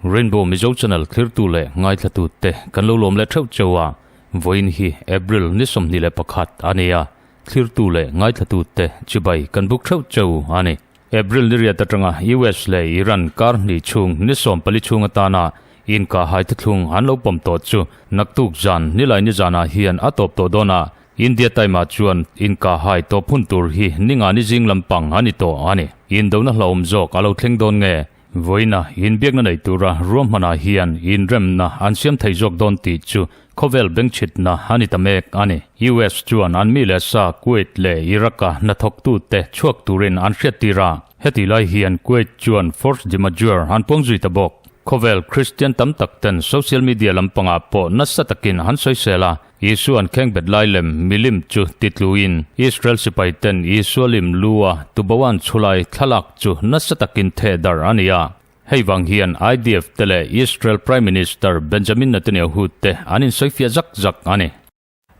Rainbow Mizo Channel thlirtu leh ngaithlatu te kan lo lawm leh theuh cheu a, vawiin hi April ni 21 a ni a, thlirtu leh ngaithlatu te chibai kan buk theuh cheu a ni. April ni riat atanga US leh Iran kar hnih chhung ni 14 chhung atana inkah hai thuthlung an lo pawm tawh chu naktuk zan nilai ni zanah hian a tawp tawh dawn a, India time ah chuan inkah hai tawp hun tur hi ninga ni zing lampang a ni tawh a ni. Indona hlauhawm zawk a lo thleng dawn nge? Vawiina inbiakna nei tura ruahmanah hian inremna an siam thei zawk dawn tih chu khawvel bengchhitna a ni ta mek a ni. US chuan an mi leh sa Kuwait leh Iraq-a hnathawktute chhuak turin an hriattir a, hetih lai hian Kuwait chuan force de majeure an puang zui ta bawk. Khawvel Kristian tam tak ten social media lampangah pawh nasa takin an sawisel a, Isua'n khengbet lai lem milim chu titluin Israel sipai ten Isua lim lu a tuboan chhulai thlalak chu nasa takin theh dar a ni a. Hei vang hian IDF te leh Israel Prime Minister Benjamin Netanyahu te an insawifiah zak zak a ni.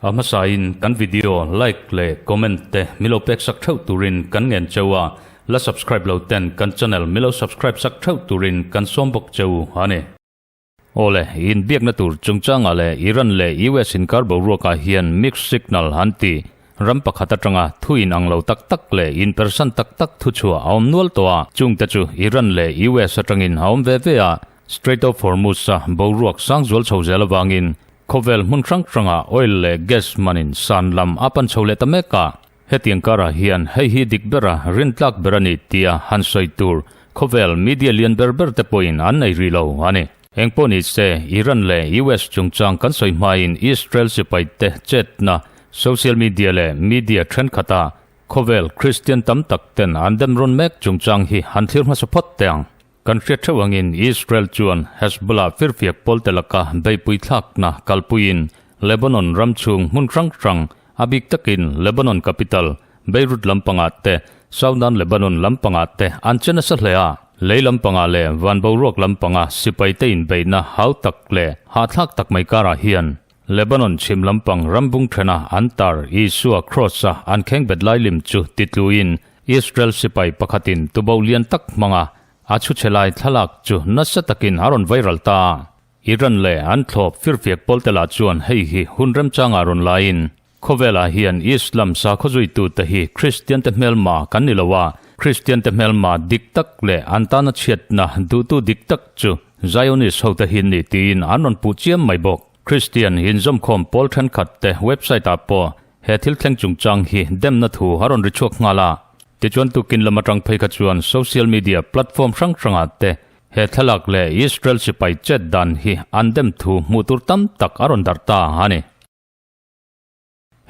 A hmasain kan video like leh comment te milo pek sak theuh turin kan ngen cheu a, la subscribe lo ten kan channel milo subscribe sak theuh turin kan sawm bawk cheu a ni. Awle, inbiakna tur chungchangah leh Iran leh US inkar boruakah hian mixed signal an ti. Ram pakhat atanga thu inang lo tak tak leh inpersan tak tak thu chhuah a awm nual tawh a, chungte chu Iran leh US atangin a awm ve ve a. Strait of Hormuz-a boruak sang zual chho zel avangin khawvel hmun hrang hrangah oil leh gas manin san lam a pan chho leh ta mek a. Hetiang karah hian hei hi dik bera rintlak ber a ni tia han sawi tur khawvel media lian ber ber te pawhin an nei rih lo a ni. Engpawh ni se, Iran leh US chungchang kan sawi hmain Israel sipai te chetna social media leh media thenkhatah khawvel Kristian tam tak ten an dem rawn mek chungchang hi han thlir hmasa phawt teh ang. Kan hriat theuh angin Israel chuan Hezbollah firfiak pawlte laka beihpui thlakna kalpuiin Lebanon ram chhung hmun hrang hrang, a bik takin Lebanon capital Beirut lampangah te, Southern Lebanon lampangah te an che nasa hle a. Lei lampangah leh van boruak lampanga sipaite inbeihna hau tak leh hahthlak tak mai karah hian Lebanon chhim lampang rambung thena an tar Isua Cross-a an khengbet lai lim chu titluin Israel sipai pakhatin tubo lian tak hmanga a chhu chhe lai thlalak chu nasa takin a rawn viral ta a. Iran leh an thlawp firfiak pawlte lah chuan hei hi hun remchangah rawn laiin khawvelah hian Islam sakhaw zuitute hi Kristiante hmelma kan ni lo a, Kristiante hmelma dik tak leh an tana chhiatna duhtu dik tak chu Zionist hote hi ni tiin an rawn puh chiam mai bawk. Kristian inzawmkhawm pawl thenkhat te website ah pawh he thil thleng chungchang hi demna thu a rawn ri chhuak nghal a. Tichuan tukin lam atang phei kha chuan social media platform hrang hrangah te he thlalak leh Israel sipai chet dan hi an dem thu hmuh tur tam tak a rawn darh ta a ni.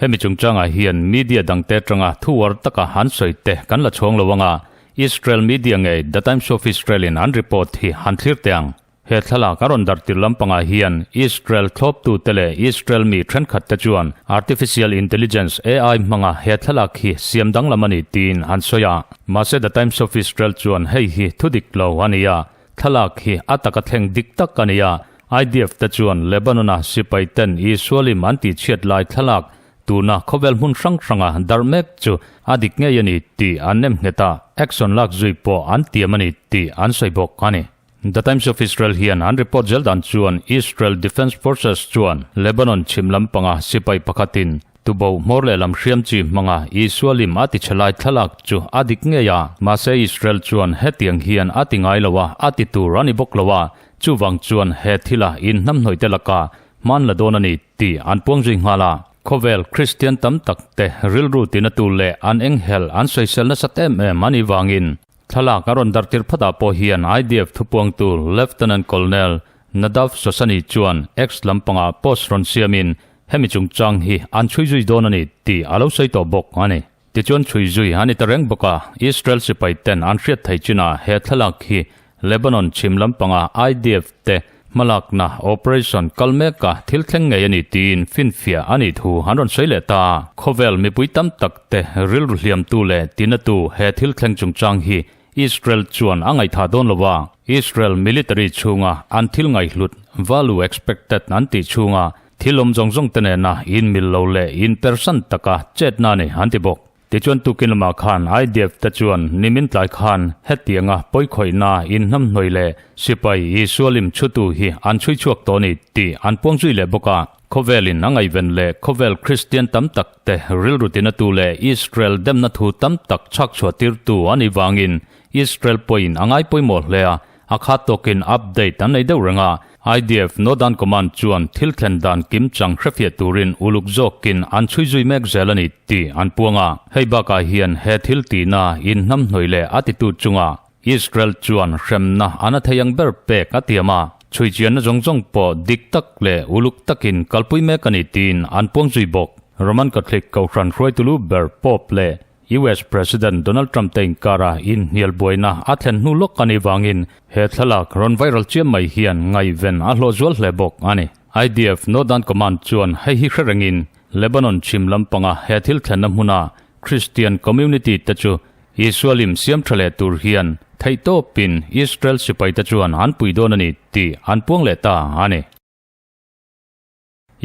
Hemi chungchangah hian media dangte atanga thu uar taka an sawi te kan la chhawng lo anga Israel media ngei The Times of Israel in an report hi han thlir teh ang. He thlalak a rawn darh tir lampangah hian Israel thlawptute leh Israel mi thenkhatte chuan Artificial Intelligence, AI, hmanga he thlalak hi siam danglam a ni tiin an sawi a. Mahse The Times of Israel chuan hei hi thudik lo a ni a, thlalak hi a taka thleng dik tak a ni a, IDF te chuan Lebanon-a sipai ten Isualim an tihchhiat lai thlalak tuna khawvel hmun hrang hranga darh mek chu a dik ngei a ni tih an nem nghet a, action lak zui pawh an tiam a ni tih an sawi bawk a ni. The Times of Israel hian an report zel dan chuan Israel Defense Forces chuan Lebanon chhim lampanga sipai pakhatin tubo hmawr leh lam hriam chi hmanga Isua lim a ti chhe lai thlalak chu a dik ngei a. Mahse Israel chuan hetiang hian a ti ngai lo a, a ti tur a ni bawk lo a, chuvang chuan he thila inhnamhnawih te laka hman la dawn a ni tih an puang zui nghal a. Khawvel Kristian tam tak te rilru tinatu leh an enghelh an sawisel nasat em em a nih vangin Thlalak a rawn darh tir phatah pawh hian IDF thupuangtu Lieutenant Colonel Nadav Shoshani chuan X lampangah post rawn siamin hemi chungchang hi an chhui zui dawn a ni tih a lo sawi tawh bawk a ni. Tichuan chhui zui a ni ta reng bawk a, Israel sipai ten an hriat thei chinah he thlalak hi Lebanon chhim lampanga IDF te hmalakna operation kal meka thil thleng ngei a ni tiin finfiah a nih thu an rawn sawi leh ta. Khawvel mipui tam tak te rilru hliamtu leh tinatu he thil thleng chungchang hi Israel chuan a ngaihthah dawn lo a, Israel military chhunga an thil ngaihhlut, value expected, an tih chhunga. Thil awm zawng zawng te nena inmil lo leh inpersan taka chetna a ni, an ti bawk. Tichuan tukin lamah khan IDF te chuan nimin tlai khan hetianga pawikhawihna inhnamhnawih leh sipai Isua lim chhutu hi an chhui chhuak tawh a ni tih an puang zui leh bawk a. Khawvelin a ngaihven leh khawvel Kristian tam tak te rilru tinatu leh Israel demna thu tam tak chhak chhuah tirtu a nih vangin Israel pawhin a ngai pawimawh hle a, A khat tawkin update an nei deuh reng a, IDF Northern Command chuan thil thlen dan kim chang hrefiah turin uluk zawkin an chhui zui mek zel a ni tih an puang a. Hei bakah hian he thil tihna inhnamhnawih leh a titu chungah Israel chuan hremna an a thei ang ber pek a tiam a, chhuichianna zawng zawng pawh dik tak leh uluk takin kalpui mek a ni tiin an puang zui bawk. Roman Catholic Kohhran hruaitu lu ber Pope leh US President Donald Trump te inkara inhnial buaina a thlen hnu lawk a nih vangin he thlalak rawn viral chiam mai hian ngaihven a hlawh zual hle bawk a ni. IDF Northern Command chuan hei hi hre rengin Lebanon chhim lampanga he thil thlenna hmuna Christian community te chu Isua lim siam tha leh tur hian theihtawpin Israel sipaite chuan an pui dawn a ni tih an puang leh ta a ni.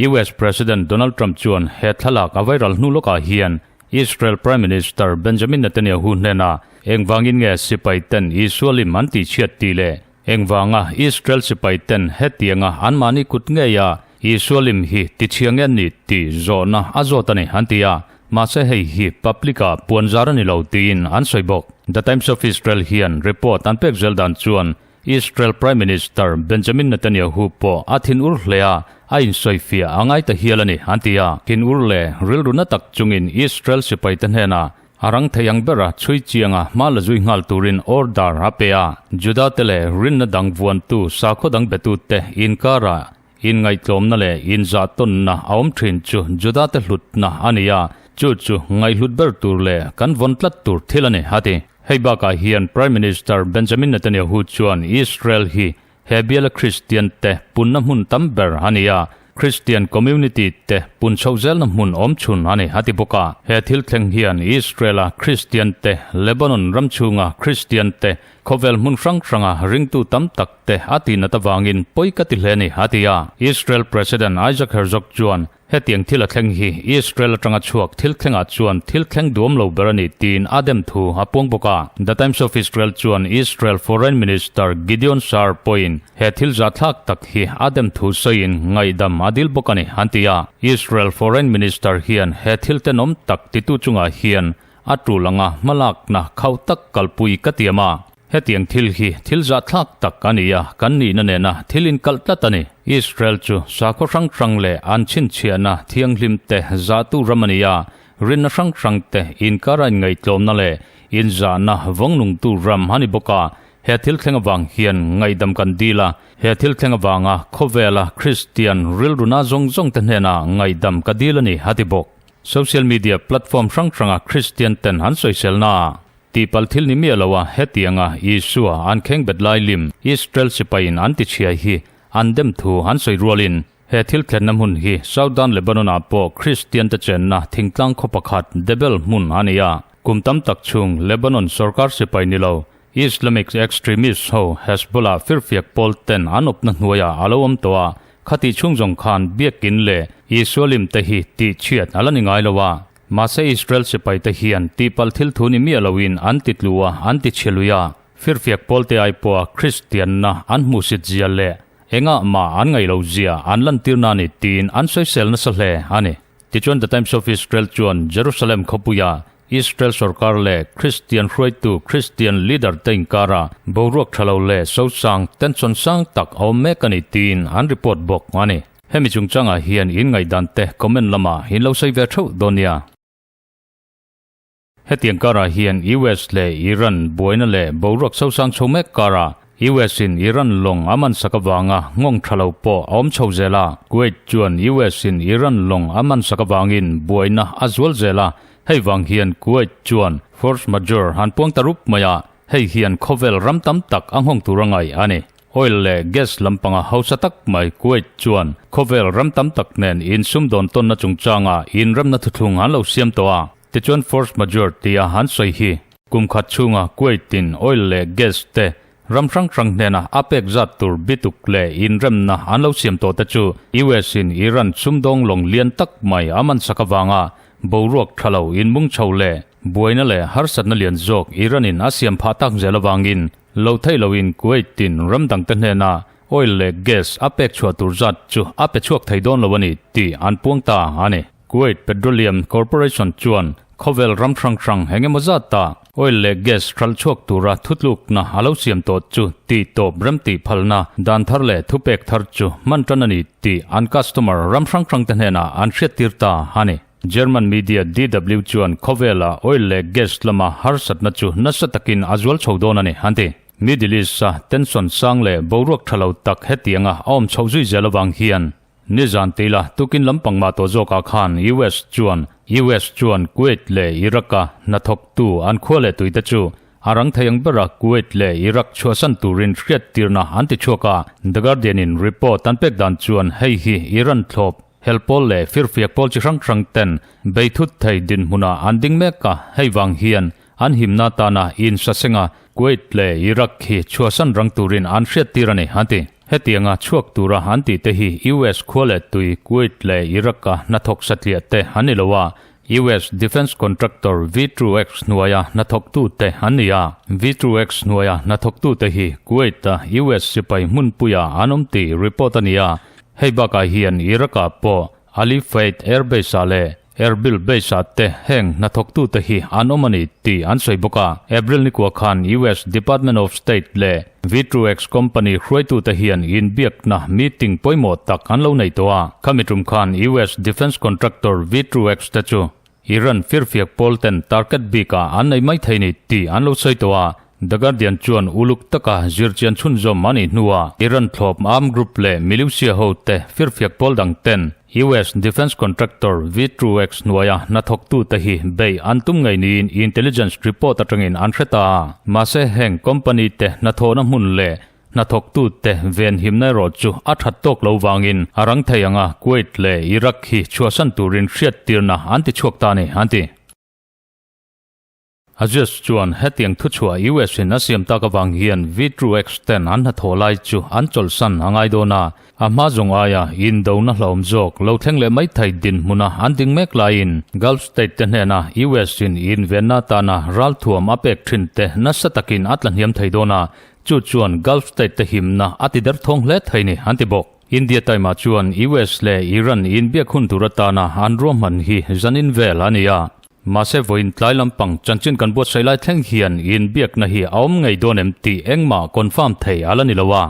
US President Donald Trump chuan he thlalak a viral hnu lawkah hian Israel Prime Minister Benjamin Netanyahu hnenah engvangin nge sipai ten Isua lim an tihchhiat tih leh engvanga Israel sipai ten hetianga anmahni kut ngeia Isua lim hi tichhia nge an nih tih zawhna a zawt a ni an ti a, mahse hei hi public-ah puanzar a ni lo tiin an sawi bawk. The Times of Israel hian report an pek zel dan chuan Israel Prime Minister Benjamin Netanyahu pawh a thin ur hle a, a insawifiah a ngai ta hial a ni, an ti a. Thin ur leh rilru na tak chungin Israel sipaite hnenah a rang thei ang bera chhui chianga hma la zui nghal turin order a pe a. Juda-te leh rinna dang vuantu sakhaw dang betute inkarah Inngaihtlawmna leh inzahtawnna a awm thin chu Judate hlutna a ni a, chu chu ngaihhlut ber tur leh kan vawn tlat tur thil a ni, a ti. Hei bakah hian Prime Minister Benjamin Netanyahu chuan Israel hi he biala Kristian te punna hmun tam ber a ni a, Christian community te pun chhoh zelna hmun awm chhun a ni, a ti bawk a. He thil thleng hian Israel-a Kristian te, Lebanon ram chhunga Kristian te, Khawvel hmun hrang hranga ringtu tam tak te a tih nat avangin pawi ka ti hle a ni, a ti a. Israel President Isaac Herzog chuan, Hetiang thil a thleng hi Israel atanga chhuak thil thlengah chuan thil thleng duam lo ber a ni tiin a dem thu a puang bawk a. The Times of Israel chuan Israel Foreign Minister Gideon Saar pawhin he thil zahthlak tak hi a dem thu sawiin ngaihdam a dil bawk a ni, an ti a. Israel Foreign Minister hian he thil tenawm tak titu chungah hian A tul anga hmalakna khauh tak kalpui ka tiam a, hetiang thil hi thil zahthlak tak a ni a, kan nihna nena thil inkalh tlat a ni. Israel chu sakhaw hrang hrang leh an chhinchhiahna thianghlim te zahtu ram a ni a, rinna hrang hrang te inkara inngaihtlawmna leh inzahna vawngnungtu ram a ni bawk a, he thil thleng avang hian ngaihdam kan dil a, he thil thleng avanga khawvela Kristian rilruna zawng zawng te hnenah ngaihdam ka dil a ni, a ti bawk. Social media platform hrang hranga Kristian ten an sawiselna ah tihpalh thil ni miah lo a hetianga Isua an khengbet lai lim Israel sipaiin an tichhia hi an dem thu an sawi rualin he thil thlenna hmun hi Southern Lebanon ah pawh Kristian te chenna thingtlang khaw pakhat Debel hmun a ni a. Kum tam tak chhung Lebanon sorkar sipai ni lo Islamic extremist ho Hezbollah firfiak pawl ten an awpna hnuaiah a lo awm tawh a, Khatih chhung zawng khan Biakinn leh Isua lim te hi tih chhiat a la ni ngai lo a. Mahse Israel sipai te hian tihpalh thil thu ni miah loin an ti tlu a, an ti chhe lui a. Firfiak pawl te ai pawha Kristianna an hmuhsit zia leh engah mah an ngaih lo zia an lantirna a ni tiin an sawisel nasa hle a ni. Tichuan The Times of Israel chuan Jerusalem khawpuia Israel sorkar leh Kristian hruaitu Kristian leader te inkara boruak tha lo leh sosang tension sang tak a awm mek a ni tiin an report bawk a ni. Hemi chungchangah hian in ngaihdan te comment lamah in lo sawi ve theuh dawn nia. Hetiang karah hian US leh Iran buaina leh boruak sosang chho mek karah US in Iran lawng a man sak avanga nghawng tha lo pawh a awm chho zel a, Kuwait chuan US in Iran lawng a man sak avangin buaina a zual zel a, hei vang hian Kuwait chuan force majeure han puang ta rup mai a, hei hian khawvel ram tam tak a nghawng tur a ngaih a ni. Oil leh gas lampanga hausa tak mai Kuwait chuan khawvel ram tam tak nen insumdawn tawnna chungchanga inremna thuthlung an lo siam tawh a, tichuan force majeure tia han sawi hi kum khat chhunga Kuwait in oil leh gas te. Ram hrang hrang hnena a pek zat tur bituk leh inremna an lo siam tawh te chu US in Iran sumdawng lawng lian tak mai a man sak avanga boruak tha lo inmung chho leh buaina leh harsatna lian zawk Iran in a siam phah tak zel avangin lo theih loin Kuwait in ram dangte hnena oil leh gas a pek chhuah tur zat chu a pe chhuak thei dawn lo a ni tih an puang ta a ni. Kuwait Petroleum Corporation chuan khawvel ram hrang hrang eng emaw zata oil leh gas hralh chhuak tura thutlukna a lo siam tawh chu tih tawp remtih phalna dan thar leh thupek thar chu hman tan a ni tih an customer ram hrang hrangte hnenah an hriattir ta a ni. German media DW chuan khawvela oil leh gas lama harsatna chu nasa takin a zual chho dawn a ni an ti. Middle East-a tension sang leh boruak tha lo tak hetianga a awm chhoh zui zel avang hian Nizan tila tukin lampang mah tawh zawkah khan US chuan US chuan Kuwait leh Iraq-a hnathawktu an khua leh tuite chu a rang thei ang bera Kuwait leh Iraq chhuahsan turin hriattirna an ti chhuak a. The Guardian-in report an pek dan chuan hei hi Iran thlawp, hel pawl leh firfiak pawl chi hrang hrang ten bei thut thei dinhmunah an ding mek a, hei vang hian an himna tana insasenga Kuwait leh Iraq hi chhuahsan rang turin an hriattir a ni, an ti. Hetianga chhuak tura an tih te hi US khua leh tui Kuwait leh Iraq-a hnathawk satliah te an ni lo a, US defence contractor V2X hnuaia hnathawktute an ni a. V2X hnuaia hnathawktute hi Kuwait-a US sipai hmunpuia an awm tih report a ni a. Hei bakah hian Iraq-ah pawh Ali Faid Air Base-ah leh Erbil base-ah te heng hnathawktute hi an awm a ni tih an sawi bawk a. April nikua khan US Department of State leh V2X company hruaitute hian inbiakna meeting pawimawh tak an lo nei tawh a. Khami tum khan US defence contractor V2X te chu Iran firfiak pawl ten target bikah an nei mai thei ni tih an lo sawi tawh a. The Guardian chuan uluk taka zirchian chhunzawm a nih hnuah Iran thlawp armed group leh militia hote firfiak pawl dang ten US defence contractor V2X hnuaia hnathawktute hi bei an tum ngei niin intelligence report atangin an hre ta a. Mahse heng company te hnathawhna hmun leh hnathawktute venhimna erawh chu a that tawk lo vangin a rang thei anga Kuwait leh Iraq hi chhuahsan turin hriattirna an ti chhuak ta a ni, an ti. Aziz chuan hetiang thuchhuah US in a siam tak avang hian V2X ten an hnathawh lai chu an chawlhsan a ngai dawn a, a hma zawng aia indona hlauhawm zawk lo thleng leh mai thei dinhmuna an ding mek laiin Gulf state te hnena US in invenna atana ralthuam a pek thin te nasa takin a tlahniam thei dawn a, chu chuan Gulf state te himna a ti derthawng hle thei ni an ti bawk. India Time-ah chuan US leh Iran inbiak hun tur atana an ruahman hi zanin vel a ni a. Mahse vawiin tlai lampang chanchin kan buatsaih lai thleng hian inbiakna hi a awm ngei dawn em tih engmah confirm thei a la ni lo a.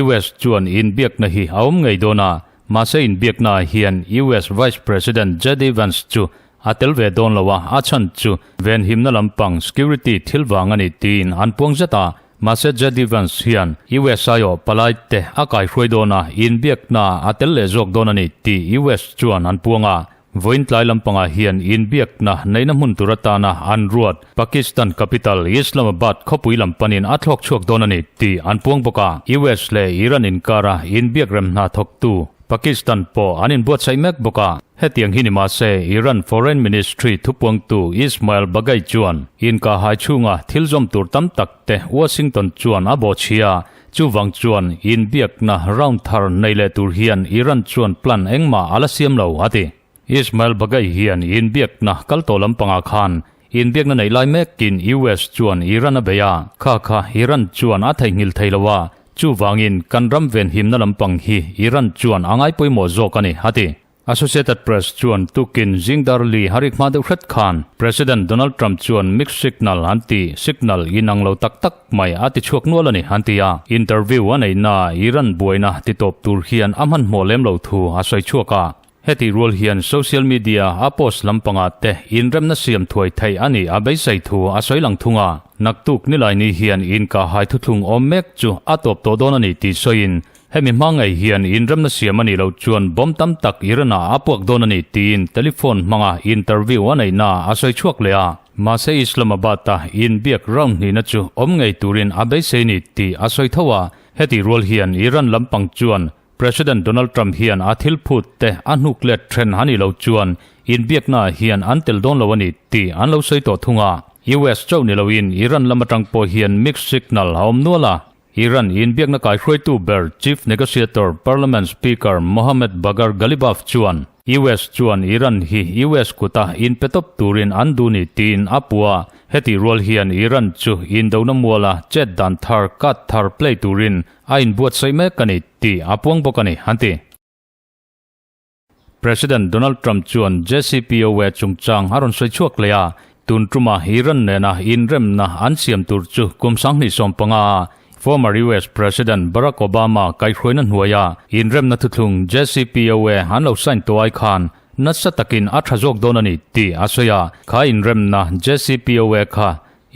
US chuan inbiakna hi a awm ngei dawn a, mahse inbiakna ah hian US Vice President JD Vance chu a tel ve dawn lo a, a chhan chu venhimna lampang security thil vang a ni tiin an puang zet a. Mahse JD Vance hian US aiawh palai te a kaihruai dawn a, inbiakna ah a tel leh zawk dawn a ni tih US chuan an puang a. Vawiin tlai lampangah hian inbiakna neihna hmun tur atana an ruat Pakistan capital Islamabad khawpui lam panin a thlawk chhuak dawn a ni tih an puang bawk a. US leh Iran inkara inbiak rem hna thawktu Pakistan pawh an inbuatsaih mek bawk a. Hetiang hi ni mahse Iran Foreign Ministry thupuangtu Ismail Baghaei chuan inkahhai chhunga thil zawm tur tam tak te Washington chuan a bawhchhia. Chuvang chuan inbiakna round thar nei leh tur hian Iran chuan plan engmah a la siam lo, a ti. Ismail Baghaei hian inbiakna kal tawh lampangah khan inbiakna neih lai mekin US chuan Iran a bei a, kha kha Iran chuan a theihnghilh thei lo a, chuvangin kan ram venhimna lampang hi Iran chuan a ngaipawimawh zawk a ni, a ti. Associated Press chuan tukin zingdar li harik hma deuh hret khan President Donald Trump chuan mixed signal an ti, signal inang lo tak tak mai a ti chhuak nual a ni an ti a. Interview a neihna Iran buaina titawp tur hian a hmanhmawh lem lo thu a sawi chhuak a. Hetih rual hian social media a post lampangah te inremna siam thuai theih a nih a beisei thu a sawi lang thung a. Naktuk Nilaini hian inkahhai thuthlung awm mek chu a tawp tawh dawn a ni tih sawiin Hemi hma ngei hian inremna siam a nih loh chuan bomb tam tak Iran-ah a puak dawn a ni tiin telephone hmanga interview a neihna a sawi chhuak leh a. Mahse Islamabad-a inbiak round hnihna chu awm ngei turin a beisei ni tih a sawi tho a. Hetih rual hian Iran lampang chuan President Donald Trump hian a thil phut te a hnuk let then a nih loh chuan inbiaknaah hian an tel dawn lo a ni tih an lo sawi tawh thung a. US chauh ni loin Iran lam atang pawh hian mixed signal a awm nual a. Iran inbiakna kaihruaitu ber Chief Negotiator Parliament Speaker Mohammad Bagher Ghalibaf chuan US chuan Iran hi US kuta inpe tawp turin an duh ni tiin a puh a, hetih rual hian Iran chu indona muala chet dan thar card thar play turin a inbuatsaih mek a ni tih a puang bawk a ni, an ti. President Donald Trump chuan JCPOA chungchang a rawn sawi chhuak leh a, tun tuma Iran nena inremna an siam tur chu kum 2015 a former US President Barack Obama kaihhruaina hnuaia inremna thuthlung JCPOA an lo sign tawh ai khan nasa takin a tha zawk dawn a ni tih a sawi a, kha inremna JCPOA kha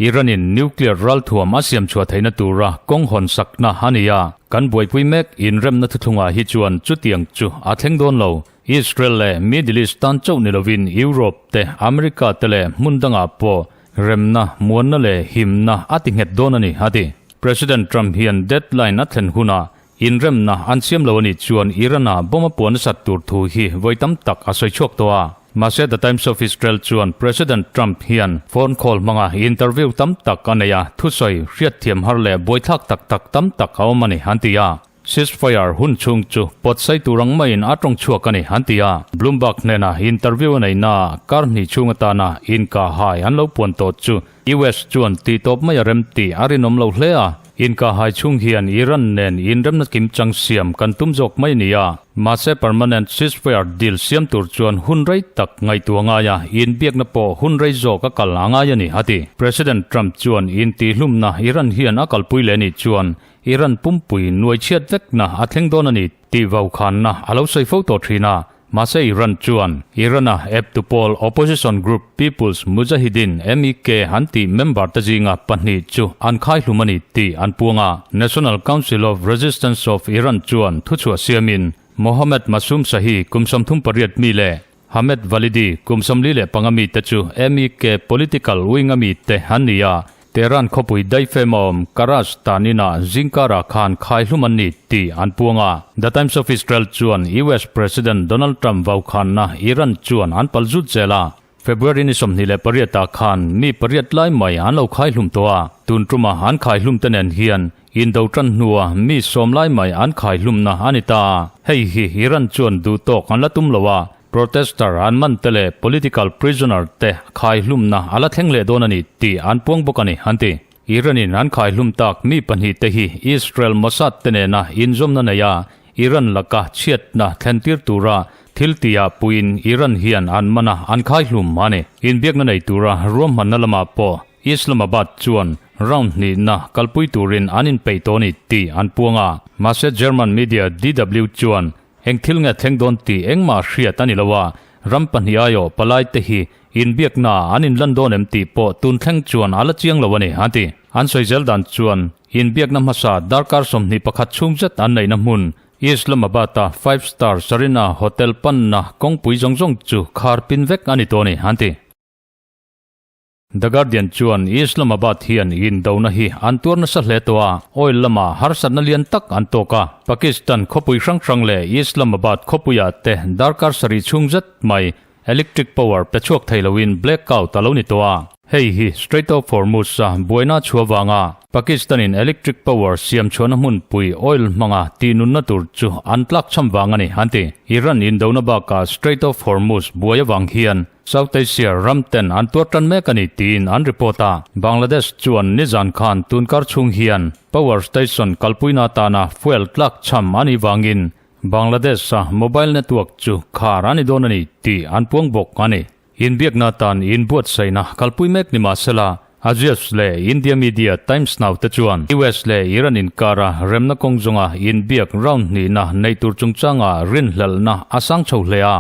Iran-in nuclear ralthuam a siam chhuah theihna tura kawng hawn sakna a ni a, kan buaipui mek inremna thuthlungah hi chuan chutiang chu a thleng dawn lo. Israel leh Middle East tan chauh ni lovin Europe te, America te leh hmun dangah pawh remna, muanna leh himna a ti nghet dawn a ni, a ti. President Trump hian deadline a thlen hunah Inremna an siam lo a nih chuan Iran-a bomb a puan nasat tur thu hi vawi tam tak a sawi chhuak tawh a. Mahse The Times of Israel chuan President Trump hian phone call hmanga interview tam tak a nei a, thusawi, hriatthiam har leh buaithlak tak tak tam tak a awm a ni, an ti a. Ceasefire hun chhung chu pawtsai tur ang maiin a tawng chhuak a ni, an ti a. Bloomberg hnena interview a neihnaah kar hnih chhung atana inkahhai an lo puan tawh chu US chuan tih tawp mai a rem tih a rinawm lo hle a, inkahhai chhung hian Iran nen inremna kimchang siam kan tum zawk mai a ni a. Mahse permanent ceasefire deal siam tur chuan hun rei tak ngaihtuah ngai a, inbiakna pawh hun rei zawk a kal a ngai a ni, a ti. President Trump chuan intihlumna Iran hian a kalpui leh nih chuan Iran pumpui nuaichhiat vekna a thleng dawn a ni tih vaukhanna a lo sawi fo tawh thin a. Mahse Iran chuan Iran-a eptu pawl opposition group People's Mujahideen, MEK, an tih member te zinga pahnih chu an khaihlum a ni tih an puang a. National Council of Resistance of Iran chuan thuchhuah siamin Mohammad Masoom Shahi kum 38 mi leh Hamed Validi kum 45 mi te chu MEK political wing-a mi te an ni a, Tehran khawpui daifem a awm Karaj tanin-ah zingkarah khan khaihlum an ni tih an puang a. The Times of Israel chuan US President Donald Trump vaukhanna Iran chuan an pal zut zel a. February ni 28 ah khan mi pariat lai mai an lo khaihlum tawh a. Tun tuma an khaihlum te nen hian indo tan hnua mi sawm lai mai an khaihlumna a ni ta a. Hei hi Iran chuan duhtawk an la tum lo a. Protester an man te leh political prisoner te khaihlumna a la thleng leh dawn a ni tih an puang bawk a ni, an ti. Iran-in an khaihlum tak mi pahnih te hi Israel Mossad te nena inzawmna nei a, Iran laka chhiatna thlentir tura thil tihah puiin Iran hian an man a, an khaihlum a ni. Inbiakna nei tura ruahmanna lamah pawh Islamabad chuan round hnihna kalpui turin an inpeih tawh a ni tih an puang a. Mahse German media DW chuan Eng thil nge thleng dawn tih engmah hriat a ni lo a, ram pahnih aiawh palai te hi inbiakna an inlan dawn em tih pawh tun thleng chuan a la chiang lo a ni, a ti. An sawi zel dan chuan inbiakna hmasa darkar 21 chhung zet an neihna hmun Islamabad-a Five Star Serena Hotel panna kawngpui zawng zawng chu khar pin vek a ni tawh a ni, an ti. The Guardian chuan Islamabad hian indona hi an tuar nasa hle tawh a, oil lamah harsatna lian tak an tawk a. Pakistan khawpui hrang hrang leh Islamabad khawpuiah te darkar sarih chhung zet mai electric power pe chhuak thei loin blackout a lo ni tawh a. Hei hi Strait of Hormuz-a buaina chhuah vanga Pakistan-in electric power siam chhuahna hmunpui oil hmanga tihnunna tur chu an tlakchham vang a ni, an ti. Iran indona bakah Strait of Hormuz buai avang hian South Asia ram ten an tuar tan mek a ni tiin an report a. Bangladesh chuan nizan khan tunkar chhung hian power station kalpuina atana fuel tlak chham a nih vangin Bangladesh-a mobile network chu khar a ni dawn a ni tih an puang bawk a ni. Inbiakna atan inbuatsaihna kalpui mek ni mahsela Axios leh India media Times Now te chuan US leh Iran inkara remna kawng zawnga inbiak round hnihna neih tur chungchanga rinhlelhna a sang chho hle a.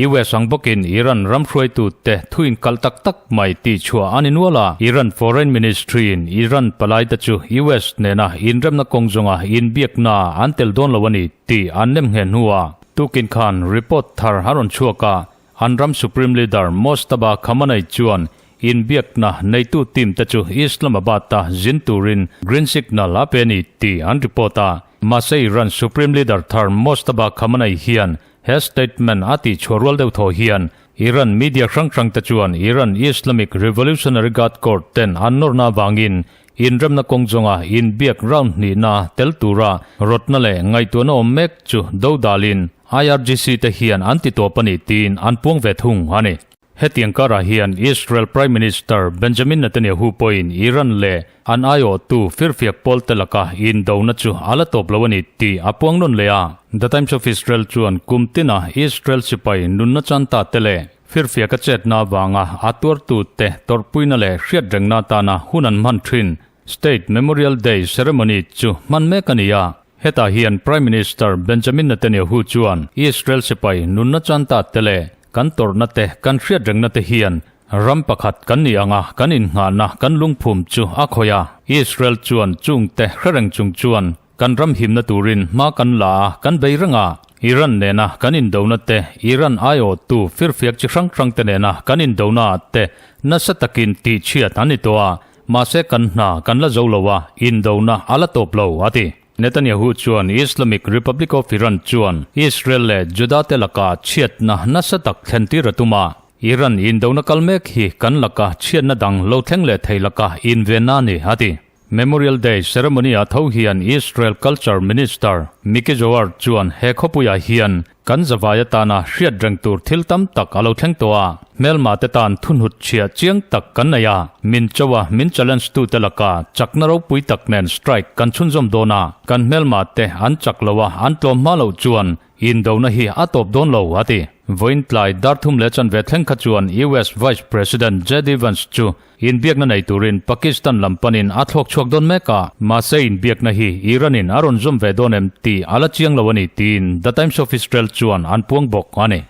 US ang bawkin Iran ram hruaitute thu inkalh tak tak mai tih chhuah a ni nual a, Iran Foreign Ministry-in Iran palaite chu US nena inremna kawng zawnga inbiakna an tel dawn lo a ni tih an nem nghe hnuah tukin khan report thar a rawn chhuak a, an ram Supreme Leader Mojtaba Khamenei chuan inbiakna neitu team te chu Islamabad-a zin turin green signal a pe a ni tih an report a, mahse Iran Supreme Leader thar Mojtaba Khamenei hian He statement a tih chhuah rual deuh thaw hian Iran media hrang hrang te chuan Iran Islamic Revolutionary Guard Corps ten an nawrna avangin Inremna kawng zawnga inbiak round hnihna tel tura rawtna leh ngaihtuahna awm mek chu dodalin IRGC te hian an ti tawp a ni tiin an puang ve thung a ni. Hetiang karah hian Israel Prime Minister Benjamin Netanyahu pawhin Iran leh an aiawhtu firfiak pawlte laka indona chu a la tawp lo a ni tih a puang nawn leh a. The Times of Israel chuan kum tina Israel sipai nunna chan ta te leh firfiaka chetna avanga a tuartute tawrhpuina leh hriatrengna atana hun an hman thin State Memorial Day ceremony chu hman mek a ni a. Hetah hian Prime Minister Benjamin Netanyahu chuan Israel sipai nunna chan ta te leh Kan tawrhna te, kan hriatrengna te hian ram pakhat kan nih anga kan innghahna kan lungphum chu a khawih a. Israel chuan chungte hrereng chung chuan kan ram himna turin hma kan la a, kan bei reng a. Iran nena kan indona te, Iran aiawhtu firfiak chi hrang hrang te nena kan indona ah te nasa takin tihchhiat an ni tawh a, mahse kan hna kan la zo lo a, indona a la tawp lo, a ti. Netanyahu chuan Islamic Republic of Iran chuan Israel leh Juda te laka chhiatna nasa tak thlentir a tum a, Iran indona kal mek hi kan laka chhiatna dang lo thleng leh thei laka invenna a ni, a ti. Memorial Day ceremony-ah tho hian Israel Culture Minister Miki Zohar chuan he khawpuiah hian Kan zavai atana hriat reng tur thil tam tak a lo thleng tawh a, hmelma te tan thunhut chhia chiang tak kan nei a, min cho a, min challenge tu te laka chakna ropui tak nen strike kan chhunzawm dawn a, kan hmelma te an chak lo a, an tlawm hma loh chuan indona hi a tawp dawn lo, a ti. Vawiin tlai dar thum leh chanve thleng kha chuan US Vice President JD Vance chu Inbiakna nei turin Pakistan lam panin a thlawk chhuak dawn mek a, mahse inbiakna hi Iran-in a rawn zawm ve dawn em tih a la chiang lo a ni tiin The Times of Israel chuan an puang bawk a ni.